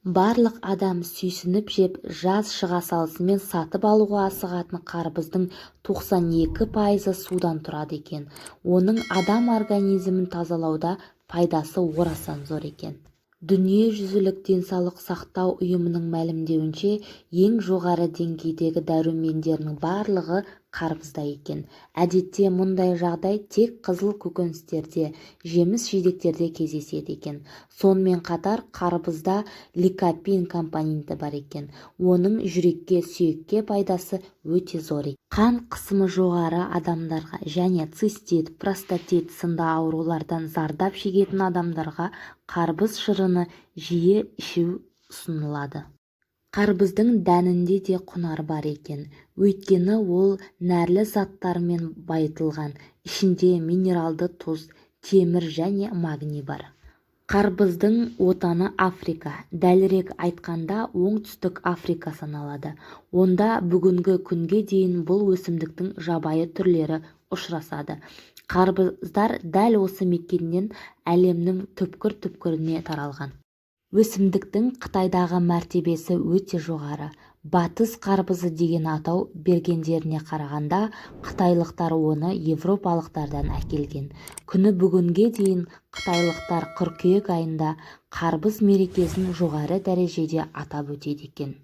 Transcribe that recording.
Барлық адам сүйсініп жеп, жаз шыға салысымен сатып алуға асығатын қарбыздың 92 пайызы судан тұрады екен. Оның адам организмін тазалауда пайдасы орасан зор екен. Дүниежүзілік денсаулық сақтау ұйымының мәлімдеуінше, ең жоғары деңгейдегі дәрумендердің барлығы қарбызда екен. Әдетте мұндай жағдай тек қызыл көкөністерде, жеміс-жидектерде кездеседі екен. Сонымен қатар қарбызда ликопин компоненті бар екен. Оның жүрекке, сүйекке пайдасы өте зор екен. Қан қысымы жоғары адамдарға және цистит, простатит сынды аурулардан зардап шегетін адамдарға қарбыз шырыны жиі ішу ұсынылады. Қарбыздың дәнінде де құнар бар екен. Өйткені ол нәрлі заттармен байытылған. Ішінде минералды тұз, темір және магний бар. Қарбыздың отаны Африка, дәлірек айтқанда, Оңтүстік Африка саналады. Онда бүгінгі күнге дейін бұл өсімдіктің жабайы түрлері ұшырасады. Қарбыздар дәл осы мекеннен әлемнің түкпір-түкпіріне таралған. Өсімдіктің Қытайдағы мәртебесі өте жоғары. «Батыс қарбызы» деген атау бергендеріне қарағанда, қытайлықтар оны еуропалықтардан әкелген. Күні бүгінге дейін қытайлықтар қыркүйек айында қарбыз мерекесін жоғары дәрежеде атап өтеді екен.